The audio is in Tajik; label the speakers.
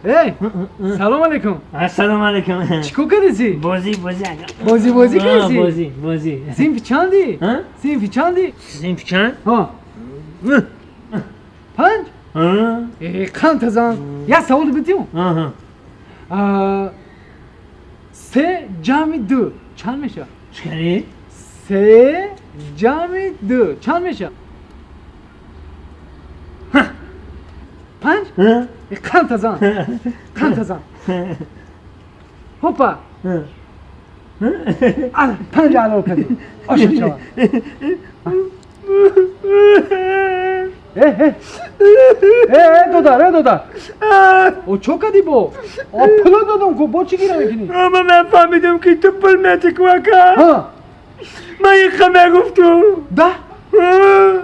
Speaker 1: Эй, салом алейкум.
Speaker 2: Ассалому алейкум.
Speaker 1: Чӣ кор кардеси?
Speaker 2: Бозӣ, бозӣ ака.
Speaker 1: Бозӣ, бозӣ кардеси?
Speaker 2: Бозӣ, бозӣ.
Speaker 1: Синфи чанди?
Speaker 2: Ҳа?
Speaker 1: Синфи чанди?
Speaker 2: Синфи чанд?
Speaker 1: Ҳа. Панҷ?
Speaker 2: Ҳа.
Speaker 1: Э, қанд зан. Як савол бидиҳум.
Speaker 2: Аҳа.
Speaker 1: Се ҷамъи ду чанд мешавад?
Speaker 2: Чӣ кардӣ?
Speaker 1: Се ҷамъи ду чанд мешавад? Панҷ?
Speaker 2: Ҳа.
Speaker 1: Э, қанд зан. Қанд зан. Ҳопа. Ал, панҷ ало кардӣ. Ошиқ шавад. Э, э. Э, э, додар, э, додар. О, чо кардӣ бо? О, пуло додам ку, бо чӣ гира мекунӣ?
Speaker 2: Ама ман фаҳмидам, ки ту пул метӣ ку, ака.
Speaker 1: Ҳа.
Speaker 2: Ман иқа мегуфтум.
Speaker 1: Да?
Speaker 2: Ҳа.